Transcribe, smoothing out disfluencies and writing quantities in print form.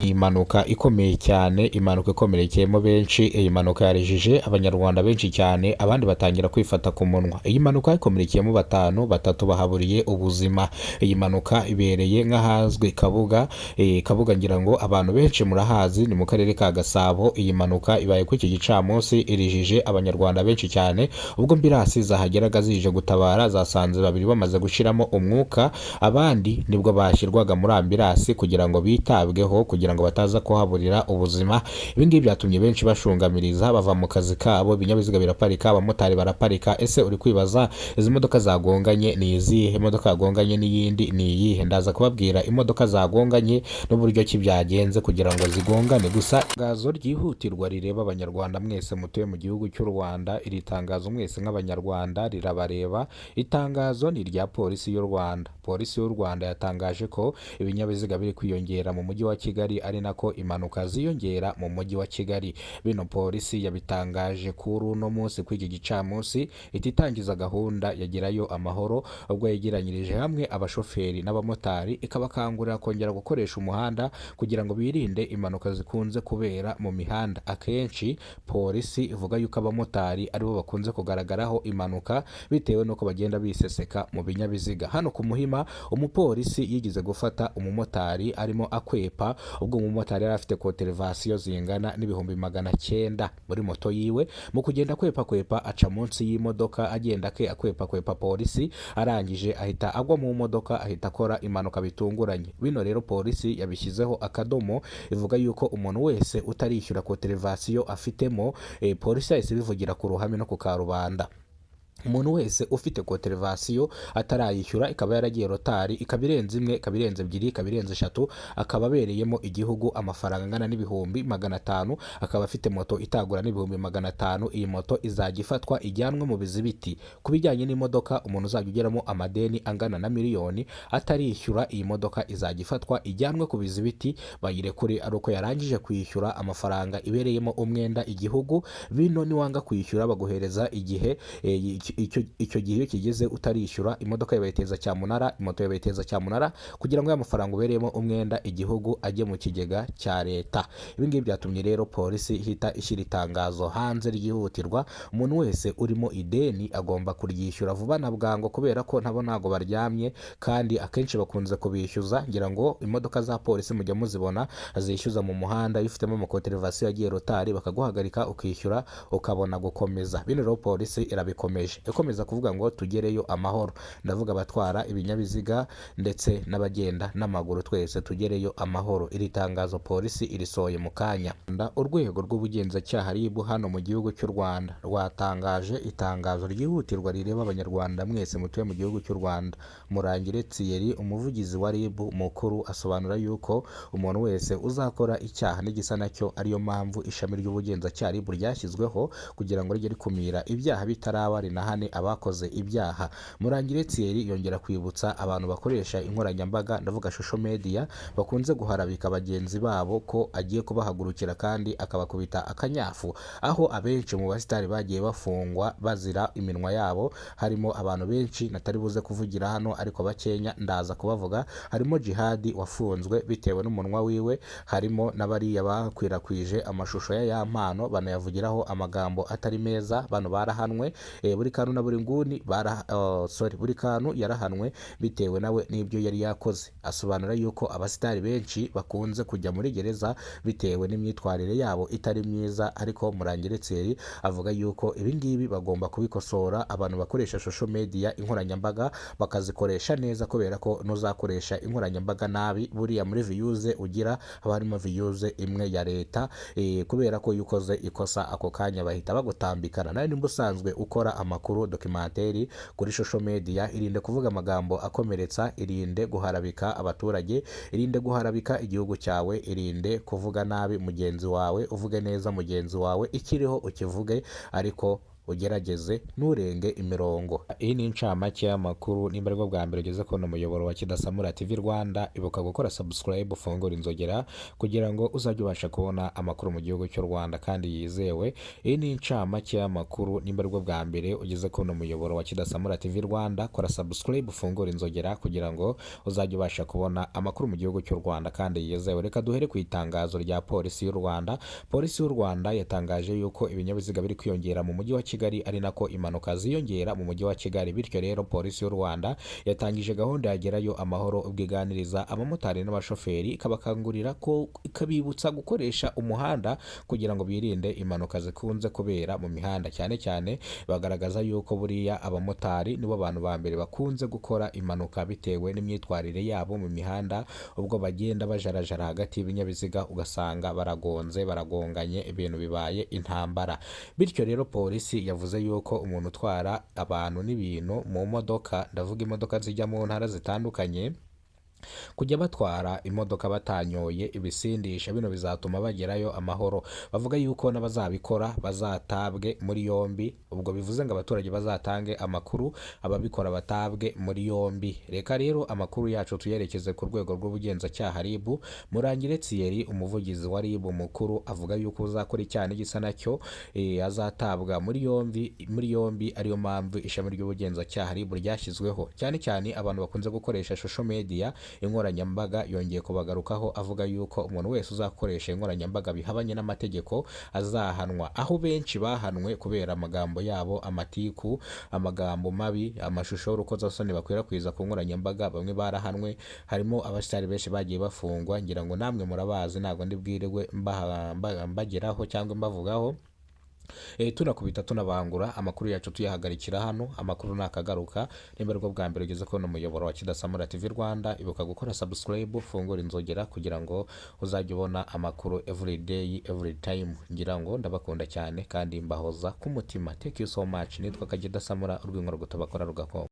Ni impanuka ikomeye cyane, impanuka ikomerekeyemo benshi. Iyi mpanuka yarijije Abanyarwanda benshi cyane, abandi batangira kwifata ku munwa. Iyi mpanuka ikomerekeyemo batanu, batatu bahaburiye ubuzima. Iyi mpanuka ibereye nk'ahazwi Kabuga. Kabuga ngira ngo abantu benshi murahazi, ni mu karere ka Gasabo. Iyi mpanuka ibaye kuri iki gicamunsi, irijije Abanyarwanda benshi cyane. Ubwo ambulance zahageraga zije gutabara, zasanze babiri bamaze gushiramo umwuka, abandi nibwo bashyirwaga muri ambulance kugira ngo bitabweho, kugira ngo bataza kuhaburira ubuzima. Ibi ngibi byatumye benshi bashungamiriza, bava mu kazi kabo, ibinyabiziga biraparika, abamotari baraparika. Ese uri kwibaza izi modoka zagonganye ni izihe? Imodoka yagonganye n'iyindi ni iyihe? Ndaza kubabwira imodoka zagonganye n'uburyo ki byagenze kugira ngo zigongane. Gusa itangazo ryihutirwa rireba Abanyarwanda mwese mutuye mu gihugu cy'u Rwanda. Iri tangazo mwese nk'Abanyarwanda rirabareba. Itangazo ni irya Polisi y'u Rwanda. Polisi y'u Rwanda yatangaje ko ibinyabiziga biri kwiyongera mu mujyi wa Kigali, ari nako impanuka ziyongera mu mujyi wa Kigali. Bino polisi yabitangaje kuri uno munsi, kuri iki gicamunsi, ihita itangiza gahunda ya Gerayo Amahoro, ubwo yegeranyirije hamwe abashoferi n'abamotari, ikabakangurira kongera gukoresha umuhanda kugira ngo birinde impanuka zikunze kubera mu mihanda. Akenshi polisi ivuga yuko abamotari aribo bakunze kugaragaraho impanuka bitewe n'uko bagenda biseseka mu binyabiziga. Hano ku Muhima, umupolisi yigeze gufata umumotari arimo akwepa, ubwo umumotari yari afite contravention zingana n'900,000 muri moto yiwe. Mu kugenda akwepa kwepa, aca munsi y'imodoka, agenda akwepa kwepa polisi, arangije ahita agwa mu modoka, ahita akora impanuka bitunguranye. Bino rero polisi yabishyizeho akadomo, ivuga yuko umuntu wese utarishyura contravention afitemo, polisi yahise ibivugira ku ruhame no ku karubanda: umuntu wese ufite contravention atarayishyura, ikaba yaragiye retard, ikaba irenze imwe, ikaba irenze ebyiri, ikaba irenze eshatu, akaba abereyemo igihugu amafaranga angana n'500,000, akaba afite moto itagura n'500,000, iyi moto izajya ifatwa ijyanwe mu bizibiti. Ku bijyanye n'imodoka, umuntu uzajya ugeramo amadeni angana na miliyoni atarishyura, iyi modoka izajya ifatwa ijyanwe ku bizibiti, bayirekure ari uko yarangije kwishyura amafaranga ibereyemo umwenda igihugu. Bino niwanga kwishyura, baguhereza igihe, icyo gihe iyo kigeze utarishyura, imodoka yabayiteza cyamunara, moto yabayiteza cyamunara, kugira ngo ya mafaranga ubereyemo umwenda igihugu ajye mu kigega cya leta. Ibi ngibi byatumye rero polisi ihita ishyira itangazo hanze ryihutirwa: umuntu wese urimo ideni agomba kuryishyura vuba na bwangu, kubera ko nabo ntabwo baryamye kandi akenshi bakunze kubishyuza. Ngira ngo imodoka za polisi mujya muzibona zishyuza mu muhanda. Iyo ufitemo amacontravention yagiye retard, bakaguhagarika ukishyura, ukabona gukomeza. Bino rero polisi irabikomeje, ikomeza kuvuga ngo tugereyo amahoro. Ndavuga abatwara ibinyabiziga ndetse n'abagenda n'amaguru, twese tugereyo amahoro. Iri tangazo polisi irisohoye mu kanya. Urwego rw'ubugenzacyaha RIB hano mu gihugu cy'u Rwanda rwatangaje itangazo ryihutirwa rireba Abanyarwanda mwese mutuye mu gihugu cy'u Rwanda. Murangire Thierry, umuvugizi wa RIB mukuru, asobanura yuko umuntu wese uzakora icyaha n'igisa nacyo, ariyo mpamvu ishami ry'ubugenzacyaha RIB ryashyizweho kugira ngo rijye rikumira ibyaha bitaraba, rinahane abakoze ibyaha. Murangire Thierry yongera kwibutsa abantu bakoresha inkoranyambaga, ndavuga social media, bakunze guharabika bagenzi babo, ko agiye kubahagurukira kandi akabakubita akanyafu, aho abenshi mu basitari bagiye bafungwa bazira iminwa yabo. Harimo abantu benshi natari buze kuvugira hano, ariko bakenya ndaza kubavuga. Harimo Jihadi wafunzwe bitewe n'umunwa wiwe, harimo n'abariya bakwirakwije amashusho ya Yampano banayavugiraho amagambo atari meza, bano barahanwe. Buri kantu na buri nguni bara, oh, sorry, buri kantu yarahanwe bitewe nawe n'ibyo yari yakoze. Asobanura yuko abasitari benshi bakunze kujya muri gereza bitewe n'imyitwarire yabo itari myiza, ariko Murangire Thierry avuga yuko ibi ngibi bagomba kubikosora, abantu bakoresha social media, inkoranyambaga, bakazikoresha neza, kubera ko nuzakoresha inkoranyambaga nabi, buriya muri views ugira haba harimo views imwe ya leta, kubera ko iyo ukoze ikosa ako kanya bahita bagutambikana. Nawe nimba usanzwe ukora amakuru documentaire kuri social media, irinde kuvuga amagambo akomeretsa, irinde guharabika abaturage, irinde guharabika igihugu cyawe, irinde kuvuga nabi mugenzi wawe, uvuge neza mugenzi wawe, ikiriho ukivuge, ariko Ugerageze nturenge imirongo. Iyi ni incamake y'amakuru. Nimba aribwo bwa mbere ugeze kubona umuyoboro wa Kidasamura TV Rwanda, ibuka gukora subscribe, ufungure inzogera kugira ngo uzajye ubasha kubona amakuru mu gihugu cy'u Rwanda kandi yizewe. Iyi ni incamake y'amakuru. Nimba aribwo bwa mbere ugeze kubona umuyoboro wa Kidasamura TV Rwanda, kora subscribe, ufungure inzogera kugira ngo uzajye ubasha kubona amakuru mu gihugu cy'u Rwanda kandi yizewe. Reka duhere ku itangazo rya Polisi y'u Rwanda. Polisi y'u Rwanda yatangaje yuko ibinyabiziga biri kwiyongera mu mujyi wa Kigali, ari nako impanuka ziyongera mu mujyi wa Kigali. Bityo rero, Polisi y'u Rwanda yatangije gahunda ya Gerayo Amahoro, ubwo iganiriza abamotari n'abashoferi, ikabakangurira ko, ikabibutsa gukoresha umuhanda kugira ngo birinde impanuka zikunze kubera mu mihanda. Cyane cyane bagaragaza yuko buriya abamotari nibo bantu ba mbere bakunze gukora impanuka bitewe n'imyitwarire yabo mu mihanda, ubwo bagenda bajarajara hagati y'ibinyabiziga, ugasanga baragonze, baragonganye, ibintu bibaye intambara. Bityo rero, polisi yavuze yuko umuntu utwara abantu n'ibintu mu modoka, ndavuga imodoka zijya mu ntara zitandukanye, kujya batwara imodoka batanyoye ibisindisha. Bino bizatuma bagerayo amahoro. Bavuga yuko n'abazabikora bazatabwe muri yombi. Ubwo bivuze ngo abaturage bazatange amakuru, ababikora batabwe muri yombi. Reka rero amakuru yacu tuyerekeze ku rwego rw'ubugenzacyaha, RIB. Murangire Thierry, umuvugizi wa RIB mukuru, avuga yuko uzakora icyaha n'igisa nacyo azatabwa muri yombi, ariyo mpamvu ishami ry'ubugenzacyaha RIB ryashyizweho. Cyane cyane abantu bakunze gukoresha social media, inkoranyambaga, yongeye kubagarukaho avuga yuko umuntu wese uzakoresha inkoranyambaga bihabanye n'amategeko azahanwa, aho benshi bahanwe kubera amagambo yabo, amatiku, amagambo mabi, amashusho y'urukozasoni bakwirakwiza ku nkoranyambaga. Bamwe barahanwe, harimo abasitari benshi bagiye bafungwa. Ngira ngo namwe murabazi, ntabwo ndi bwirirwe mbageraho cyangwa mbavugaho. Tunakubita tunabangura, amakuru yacu tuyahagarikira hano. Amakuru nakagaruka. Nimba aribwo bwa mbere ugeze kubona umuyoboro wa Kidasamura TV Rwanda, ibuka gukora subscribe, ufungure inzogera kugira ngo uzajye ubona amakuru every day, every time. Ngira ngo ndabakunda cyane kandi mbahoza ku mutima. Thank you so much. Nitwa Kagidasamura, urwego rw'utubakora rugakoma.